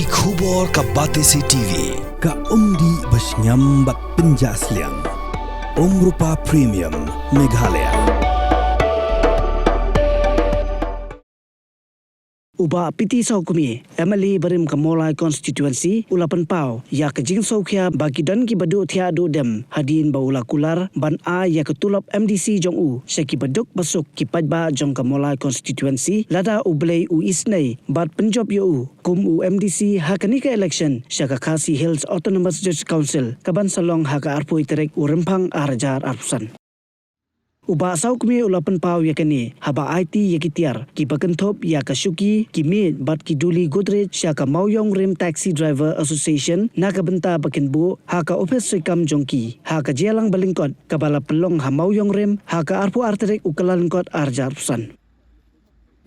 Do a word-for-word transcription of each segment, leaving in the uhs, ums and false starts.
Ki khubor ka Batesi T V, ka umdih ba shngiam bad pynjah sliang. Umrupa Premium, Meghalaya. U Bah P T Sawkmie, M L A barim ka Mawlai Constituency, u la pynpaw ïa ka jingsngewkhia ba ki don kiba duh thiah duh dem hadien ba u la kular ban ai ïa ka tulop M D C jong u sha kiba duk ba suk ki paidbah jong ka Mawlai Constituency lada U Blei u isynei bad pynjop ïa u kum u M D C ha kane ka election sha ka Khasi Hills Autonomous District Council kaban sa long ha ka arphew tarik u Rymphang ar hajar arphew san. U Bah Sawkmie u la pynpaw ïa kane haba aiti ïa ki tiar kiba kynthup ïa ka shuki, ki miej bad ki duli Godrej sha ka Mawïong Rim Taxi Driver Association na ka bynta ba kin buh ha ka ophis treikam jong ki ha ka jingïalang ba lyngkot kaba la pynlong ha Mawïong Rim ha ka arphew ar tarik u Kyllalyngkot ar hajar arphew san.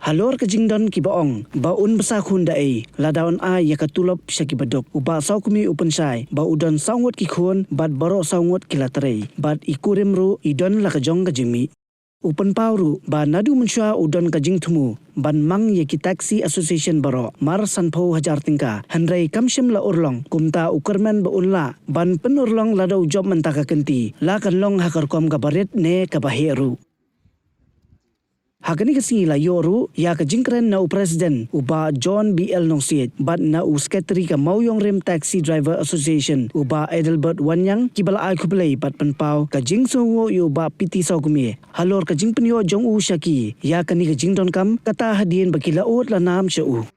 Halor ka jingdon kiba ong ba un bsa khun da ei lada un ai ïa ka tulop sha kiba duk, u Bah Sawkmie u pynshai ba u don saw ngut ki khun bad baroh saw ngut ki la trei bad i kurim ruh i don la ka jong ka jingmih. U pynpaw ruh ba naduh mynshuwa u don ka jingthmu ban mang ïa ki taxi association baroh mar sanphew hajar tyngka, hynrei kam shym la urlong, kumta u kyrmen ba un lah ban pynurlong lada u jop mynta ka kynti, la kan long ha ka rukom kaba rit ne kaba heh ruh. Ha kane ka sngi la ïoh ruh ïa ka jingkren na u President u Bah John B L Nongsiej bad na u Secretary ka Mawïong Rim Taxi Driver Association u Bah Adelbert Wanniang kiba la ai khublei bad pynpaw ka jingsngewnguh ïa u Bah P T Sawkmie halor ka jingpynïoh jong u sha ki ïa kane ka jingdonkam kata hadien ba ki la ud la nam sha u.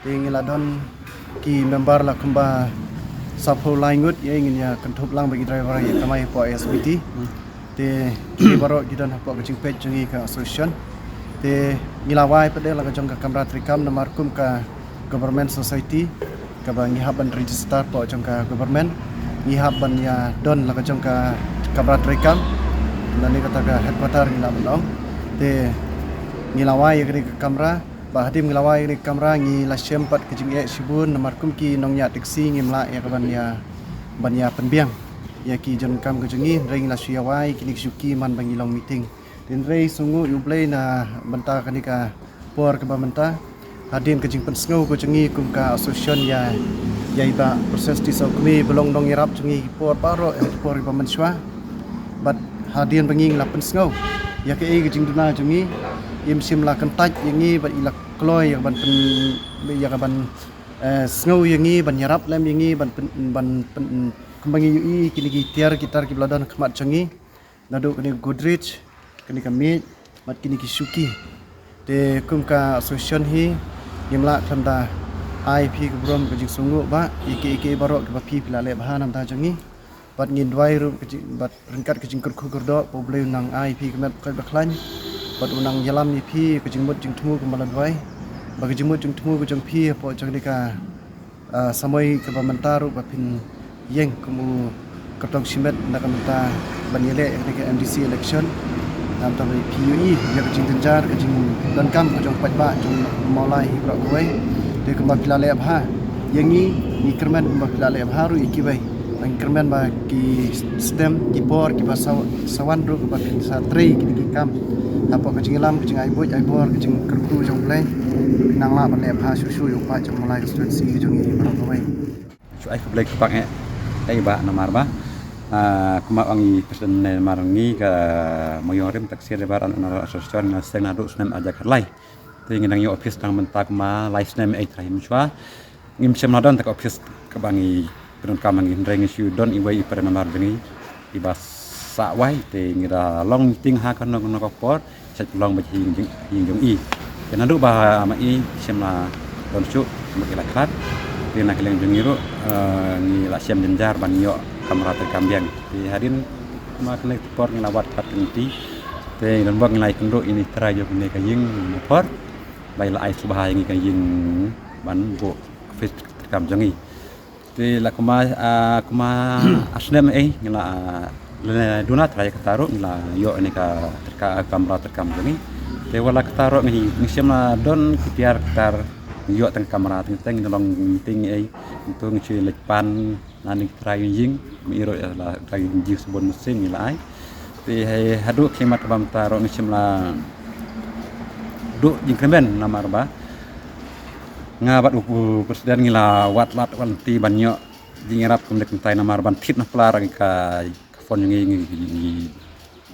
Te ngi la don ki member la kumba saphew lai ngut, ïa ngin ïa kynthup lang ba ki driver ïa kamai hapoh S B T. Te ki baroh ki don hapoh ka jingpeit jong ngi ka association. Te ngi la wai pat de la ka jong ka kamra treikam namar kum ka government society kaba ngi hap ban register hapoh jong ka government, ngi hap ban ïa don la ka jong ka kamra treikam. Lane kata ka headquarter ngi la ban ong. Te ngi la wai ïa kane ka kamra. Ba hadien ngi la wai ïa kane ka kamra ngi la shem pat ka jingeh shibun namar kum ki nongñiah taxi ngim lah ïa ka ban ïa, ban ïa pynbiang ïa ki jingdonkam ka jong ngi, hynrei ngi la shu ïa wai kine ki shuki man ba ngi long meeting. Te hynrei sngewnguh ïa U Blei na bynta kane ka por kaba mynta. Hadien ka jingpynsngew ka jong ngi kum ka association ïa, ïa i Bah Persis T Sawkmie ba long nongïarap jong ngi ki por baroh, ïa ki por kiba mynshuwa. Bad hadien ba ngi la pynsngew ïa kaei ka jingduna jong ngi, im shym la kyntait ïa ngi bad i la kloi ïa ka ban pyn, ïa ka ban, eh, sngew ïa ngi, ban ïarap lem ïa ngi, ban pyn, ban pyn, kumba ngi ïohi kine ki tiar ki tar kiba la don ha khmat jong ngi. Naduh kane ka Godrej, kane ka miej bad kine ki shuki. Te kum ka association hi ngim lah khlem da ai phi ka burom ka jingsngewnguh ba ïa kiei kiei baroh kiba phi phi la leh bha na bynta jong ngi. Bad ngin duwai ruh ka jing, bad ryngkat ka jingkyrkhu kyrdoh ba U Blei un nang ai phi ka met ba koit ba khlaiñ. Bad un nang ïalam ïa phi ka jingmut jingthmu kumba la duwai. Ba ka jingmut jingthmu ka jong phi hapoh jong kane ka, ah, samoi kaba mynta ruh ba phin ïeng kum u kyrtong shimet na ka bynta ban ïaleh ïa kane ka M D C election. Namar ba phi ïohi ïa ka jingjynjar ka jingdonkam ka jong paidbah jong Mawlai hi baroh kawei. Te kumba phi la leh bha ïa ngi, ngi kyrmen kumba phi la leh bha ruh ïa kiwei. Ngi kyrmen ba ki snem ki por kiba sa, sa wan ruh ba phin sa trei kine ki kam hapoh ka jingïalam, ka jingai buit ai bor, ka jingkyrkhu jong U Blei. Nang lah ban leh bha shuh shuh ïa u paid jong Mawlai constituency ka jong ngi baroh kawei. Shu ai khublei kyrpang eh, eh Bah, namar ba, ah, kumba ong i President, namar ngi ka Mawïong Rim Taxi Driver and Owner Association nga seng naduh snem ar hajar khatlai. Te ngi dang ïoh office tang mynta kumba lai snem eh trai mynshuwa. Ngim shym la don tang ka office kaba ngi pyndonkam ngi, hynrei ngi shu don iwei i para member jong ngi iba sah wai, te ngi da long meeting ha kano kano ka por, sha long ba ïing jong, ïing jong i. Te naduh ba ma i shym la don shuh ba ki la khlad. Te na ka liang jong ngi ruh, eh, ngi la shem jynjar ban ïoh kamra treikam biang. Te hadien ma kane ka por ngi la wad pat ka lynti. Te don bok ngi la ïakynduh ïa i trai jong kane ka ïing na por ba i la ai sngewbha ïa ngi ka ïing ban buh office treikam jong ngi. Te la kumba, ah, kumba ar snem eh ngi la, ah, la duna trai kata ruh ngi la ïoh ïa kane ka treikam, kamra treikam jong ngi. Te wat la kata ruh ngi, ngi shym la don ki tiar ki tar, ngi ïoh tang kamra, teng teng ngi long meeting eh. Ngi tu ngi shu leit pan na ïing ki trai ïing, ngi ïoh ïa la trai ïing sbun mynsiem ngi la ai. Te haduh khlieh mat kaba mynta ruh ngi shym la duh jingkyrmen namar ba Nga bad u president ngi la wad lad wad lynti ban ïoh jingïarap kum dei kumtai namar ban thied na pla ka, ka fund ngi ngi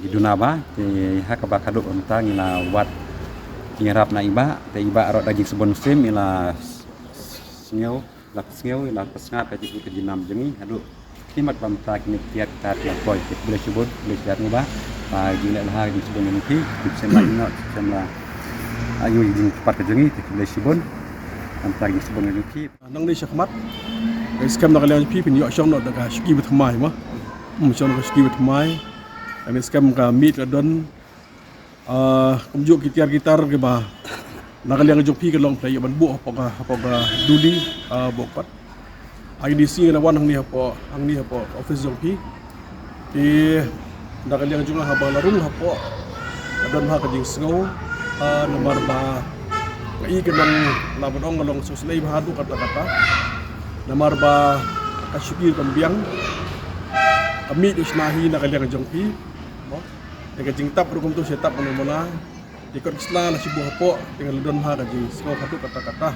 ngi duna ba te ha kaba khadduh mynta ngi la wad jingïarap na i Bah te i Bah ruh da jingsbun sim i la sngew la sngew i la pynshai ka jingkit ka jingnam jong ngi haduh khmat ba mynta kine ki tiar ki tar ki la poi. Te khublei shibun, khublei shibun ngi Bah. Ba jingleh bha ka jingsbun jong phi, ki shem la ino, ki shem la ayu jingpat ka jong ngi, te khublei shibun. Mynta ka jingsbun jong phi. Nangne shakhmat, skhem na ka liang jong phi phin ïoh shong noh da ka shuki ba thymmai mo. Hmm, shong noh ka shuki ba thymmai. Ngi skhem ka miet la don. Ah, kumjuh ki tiar ki tar kiba na ka liang jong phi ka long phi ïa ban buh hapoh ka, hapoh ka duli, ah, buh pat. Ai ni si na wan hangne hapoh, hangne hapoh office jong phi. Te na ka liang jong nga haba la rung hapoh ka don ha ka jingsngew, ah, namar ba ka i ka long la ba dong ka long sngewsynei bha haduh katta katta. Namar ba ka shuki kam biang ka miet u shna hi na ka liang jong phi. Mo. Te ka jingtap ruh kumto sha tap mano mano. Te kot ki sla la shu buh hapoh te nga la don ha ka jingsngew haduh katta katta.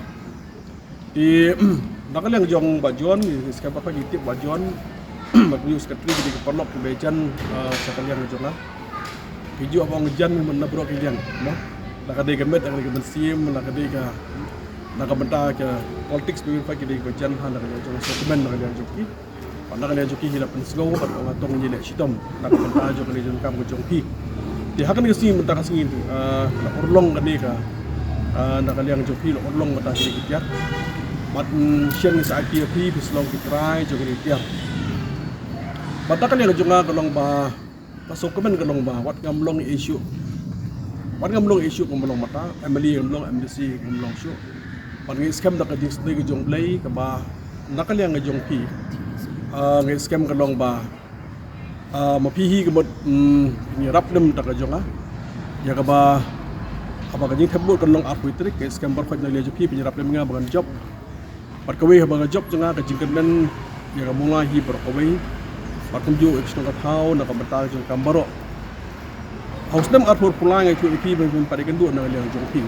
Te na ka liang jong Bah John, ngi skhem ba phi ngi tip Bah John. Bad ngi u secretary ki dei ki paralok kiba jan, ah, sha ka liang jong nga. Ki ju ba ong jan man na baroh ki liang mo. La ka dei ka met, la ka dei ka mynsiem, la ka dei ka na ka bynta ka politics ba phi ki dei kiba jan ha na ka liang jong nga, so kmen na ka liang jong ki. Bad na ka liang jong ki ngi la pynsngew bad nga tong ngi leh shitom na ka bynta jong ka liang jong kam ka jong phi. Te ha kane ka sngi mynta ka sngi, ah, la urlong kane ka, ah, na ka liang jong phi la urlong mynta kine ki tiar. Bad, mm, shen ngi sa aiti ïa phi phi sa long ki trai jong kine ki tiar. Bad na ka liang jong nga ka long ba ka sngewkmen ka long ba wat ngam long issue. Wat ngam long issue ngam long mynta, M L A ngam long, M D C ngam long shuh. Bad ngi skhem da ka jingsnei ka jong Blei kaba na ka liang ka jong phi. Ah, ngi skhem ka long ba, ah, ma phi hi ka mut, mm, ngi rap lem da ka jong nga. Ïa kaba haba ka jingthep vote kan long arphew tarik, ngi skhem baroh khoit na liang jong phi phi ngi rap lem nga ba ngan jop. Bad kawei haba nga jop jong nga ka jingkyrmen ïa ka Mawlai hi baroh kawei. Bad kumjuh ïa ka shnong ka thaw na ka bynta jong ka baroh. Ha u snem arphew arphew lai nga ïathuh ïa phi ban pynpat ïa ka duh na ka liang jong phi.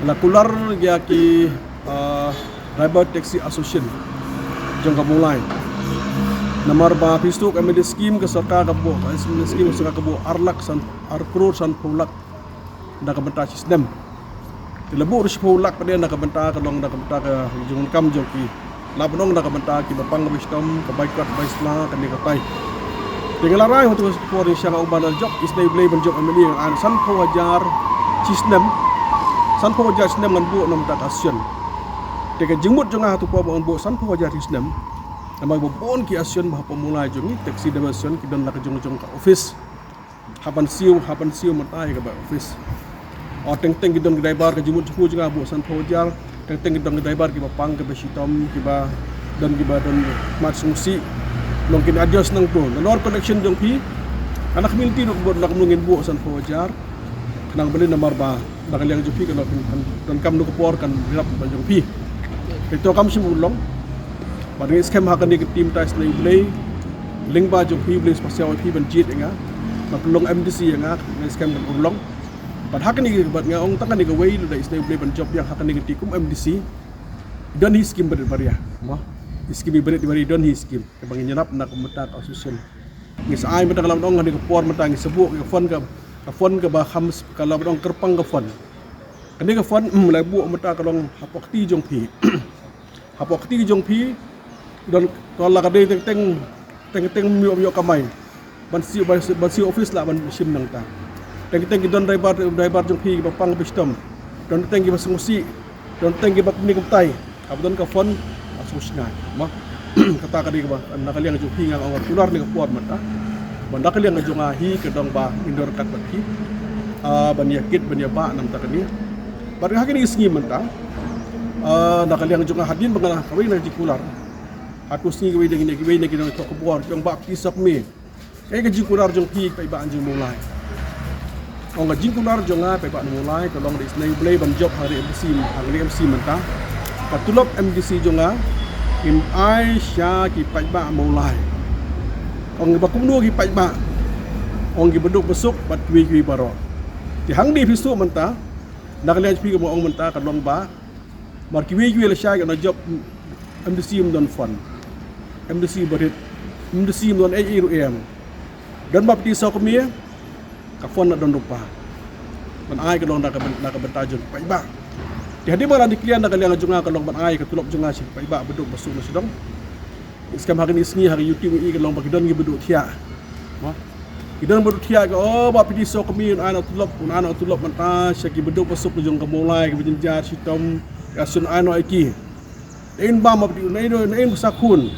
La kular ïa ki, ah, Driver Taxi Association jong ka Mawlai. Namar ba phi sngewthuh ka M L A scheme ka sorkar ka buh, ka M L A scheme ka sorkar ka buh ar lak san, ar klur sanphew lak na ka bynta shi snem. Te la buh ruh shiphew lak pat de na ka bynta ka long na ka bynta ka jingdonkam jong ki. La ban ong na ka bynta kiba pang kaba shitom, ka bai kot bai sla, kane katai. Te nga la rai ha tu ka por ngi shang ong ba la jop, isynei Blei ban jop M L A ngan ai sanphew hajar shi snem. Sanphew hajar shi snem ngan buh na ka bynta ka association. Te ka jingmut jong nga ha tu por ba ngan buh sanphew hajar shi snem. Namar ba bun ki association ba hapoh Mawlai jong ngi, taxi driver association ki don la ka jong jong ka office. Hap ban siew, hap ban siew mynta ïa kaba office. O teng teng ki don ki driver ka jingmut jingpyrkhat jong nga buh sanphew hajar. Teng teng ki don ki driver kiba pang kiba shitom kiba don kiba don khmat sngewsih. Long kin adjust nangto. Nalor connection jong phi. Anak minti dok buh nak mungin buh sanphew hajar. Khnang ba lei namar ba na ka liang jong phi kan donkam na ka por kan ïarap ba jong phi. Te to kam shym urlong. Bad ngi skhem ha kane ka team tai sneng Blei. Lyngba jong phi Blei spasiaw phi ban jied ïa nga. Bad pynlong M D C ïa nga, ngi skhem ban urlong. Bad ha kane ka bad nga ong tang kane kawei lada isynei Blei ban jop ïa ha kane ka team kum M D C. Don hi skim barit baria. Mo. Skim barit baria don hi skim. Kaba ngin ïarap na ka mynta ka association. Ngi sa ai mynta ka lam dong kane ka por mynta ngi sa buh ka fund ka, ka fund kaba kham ka lam dong kyrpang ka fund. Kane ka fund, mm, la buh mynta ka long hapoh kti jong phi. Hapoh kti jong phi, don ko la ka dei teng teng, teng teng mioh mioh kamai. Ban siew, ban siew, ban siew office la ban shim nangta. Teng teng ki don driver, driver jong phi ba pang ba shitom. Don teng ki ba sngewsih, don teng ki ba pynïeng pyntai. Haba don ka fund, a sngewsih ngai. Ma, kata ka dei kaba na ka liang jong phi nga ong kular ne ka por mynta. Ba na ka liang jong nga hi ka dong ba ngin don ryngkat bad phi. Ah, ban ïa kit ban ïa bah na ka bynta kane. Bad ha kine ki sngi mynta. Ah, na ka liang jong nga hadien ba nga la kawei na jingkular. Ha tu sngi kawei dang ine kiwei na ki dang tok ka bor jong ba phi sok me. Kaei ka jingkular jong phi paidbah jong Mawlai. Ong ka jingkular jong nga paidbah Mawlai ka long da isynei Blei ban jop ha ri M C, ha ri M C mynta. Ka tulop M D C jong nga ngin ai sha ki paidbah Mawlai. Ong ba kumno ki paidbah. Ong ki baduk basuk bad kiwei kiwei baroh. Te hangne phi sngewthuh mynta. Na ka liang phi ka mo ong mynta ka long ba Mar kiwei kiwei lashai ka na jop, MDC ym don phone. MDC barit. MDC ym don ei ei ruh em. Don ba pti sawkmie, ka phone na don rupa. Ban ai ka long na ka byn-, na ka bynta jong paidbah. Te hadien ba la declare na ka liang jong nga ka long ban ai ka tulop jong nga sha paidbah baduk basuk na sdang. Skhem ha kine ki sngi ha ka YouTube i ka long ba ki don ki baduk thiah. Mo? Ki don baduk thiah ka, oh, ba pti sawkmie un ai na tulop, un ai na tulop mynta sha ki baduk basuk jong ka Mawlai, ki ba jynjar shitom, ka shu ai noh ïa ki. Nein bam ba pti, nein, nein ba sa khun.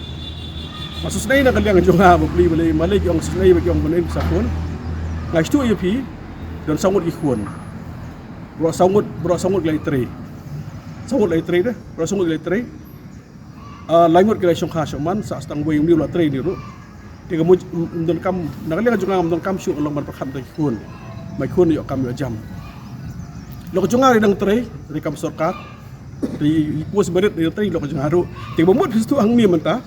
Nga sngewsynei na ka liang jong nga ba pli ba lei, ma lei ki ong sngewsynei ba ki ong ba nein ba sa khun. Nga shu ïa phi, don saw ngut ki khun. Baroh saw ngut, baroh saw ngut ki la ïatrei. Saw ngut la ïatrei de, baroh saw ngut ki la ïatrei. Ah, lai ngut ki la shongkha shongman, sa stang wei ym la trei ni ruh. Te ka mut, ym, ym donkam, na ka liang jong nga ym donkam shuh ka long ban pyrkhat da ki khun. Ma ki khun ïoh kam ïoh jam. Lok jong nga ri dang trei, ri kam sorkar. Ri, ri post barit ri trei lok jong nga ruh. Te ba mut phi sdang hangne mynta.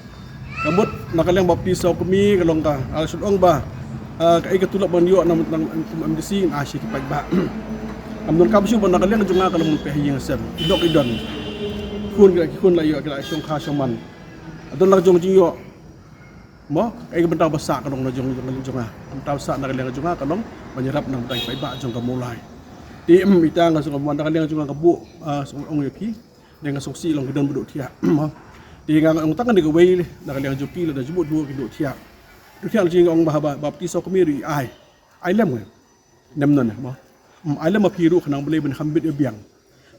Ka mut na ka liang ba pti sawkmie ka long ka. Ala shu ong ba, ah, kaei ka tulop ban ïoh na, na, na MDC, ah, sha ki paidbah. Ym donkam shuh ba na ka liang jong nga ka long peh ïing sem. I dok i don. Khun ki la, ki khun la ïoh, ki la shongkha shongman. Don la ka jong jingïoh. Mo, kaei ka bynta ba sah ka long na jong, jong, jong nga. Bynta ba sah na ka liang jong nga ka long ban ïarap na ka bynta ki paidbah jong ka Mawlai. Te, em, ita nga sngewbha na ka liang jong nga ka buh, ah, sngewbha ong ïa phi. Dei nga sngewsih long ki don baduk thiah. Mo. Te nga ong tang kane kawei na ka liang jong phi lada jubut jubut ki duk thiah. Duk thiah la jingong ba, ba, ba pti sawkmie ruh i ai. Ai lem nga. Nem non, mo. Ym, ai lem ma phi ruh khnang balei ban kham bit ïa biang.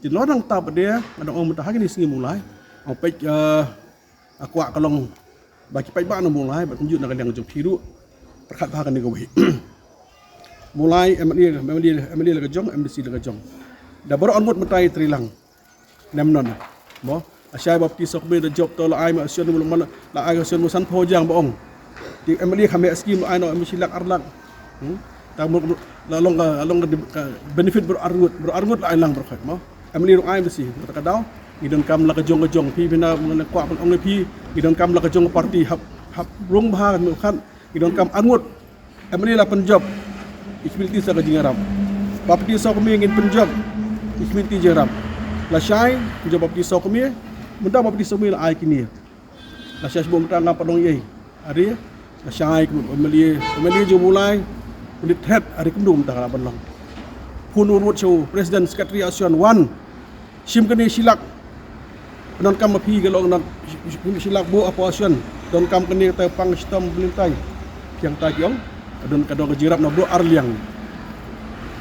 Te lada nangta pat de, nga dang ong mynta ha kine sngi Mawlai. Ong peit, eh, a kwah ka long ba ki paidbah na Mawlai, ba kumjuh na ka liang jong phi ruh. Pyrkhat ba ha kane kawei. Mawlai, MLA, MLA, MLA la ka jong, MDC la ka jong. Da baroh arngut mynta i trei lang. Nem non. Mo, lashai ba pti sawkmie da jop to la ai ma Syion mo man, la ai Syion mo san phew jang ba ong. Te MLA kham heh skim ai noh MLA shi lak ar lak. Hmm? Ta mo la long ka, long ka, ka benefit baroh arngut, baroh arngut la ai lang baroh khat mo. MLA ruh ai MDC, ta ka daw. Ngi donkam la ka jong ka jong phi, phi na, mo na kwah ban ong phi, ngi donkam la ka jong ka party hap, hap rung bha mo khat. Ngi donkam arngut. MLA la pynjop. I khmih lynti sa ka jingïarap. Ba pti sawkmie ngin pynjop. I khmih lynti jingïarap. Lashai, pynjop ba pti sawkmie. Mynta ba pti sawkmie la ai kine. Lashai shibun mynta nga pat long ei. Are, lashai ka MLA, MLA jong Mawlai. Pynit thret, are kumno mynta ka la ban long. Phone u rut sha u President Secretary Association wan. Shim kane shi lak. Pyndonkam ma phi ka long na shi lak buh apportion. Donkam kane kata pang shitom pynlyntai. Phi hangta ki ong. Ka don, ka don ka jingïarap na baroh arliang.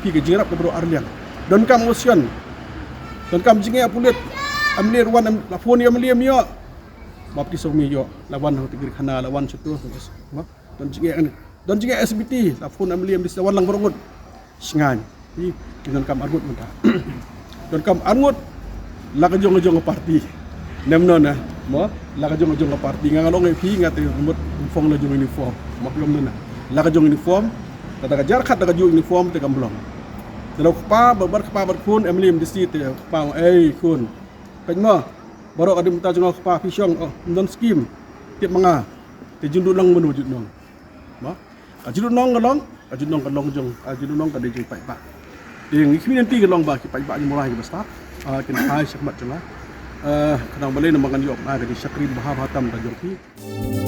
Phi ka jingïarap na baroh arliang. Donkam motion. Donkam jingeh pulit. Am lir wan am la phone ïa am lir ym ïoh. Ba pti sawkmie ïoh. La wan hangta ki khana la wan shuh tu. Don jingeh, don jingeh SBT, la phone MLA MDC la wan lang baroh ngut. Sngewbha. Hi, ki donkam arngut mynta. Donkam arngut, la ka jong ka jong ka party. Nem non eh, mo, la ka jong ka jong ka party. Nga nga long eh phi, nga te mut uniform la jong uniform. Mo phi ong non eh. La ka jong uniform, kata ka jar khat da ka jong uniform te kam long. Te la kpa, bar kpa bar khun, MLA MDC te kpa, ei khun. Peit mo, baroh ka dim ta jong ka kpa phi shong, oh, don skim. Tip ma nga. Te jingduk nong mano jingduk nong. Mo. Ka jingduk nong ka long, ka jingduk nong ka long jong, ka jingduk nong ka dei jong paidbah. Te ngi khmih lynti ka long ba ki paidbah jong Mawlai ki ba stad, ah, kin phai shakhmat jong nga. Ah, khnang balei namar ngan ïoh ka jingshakri bha bha tam ka jong ki.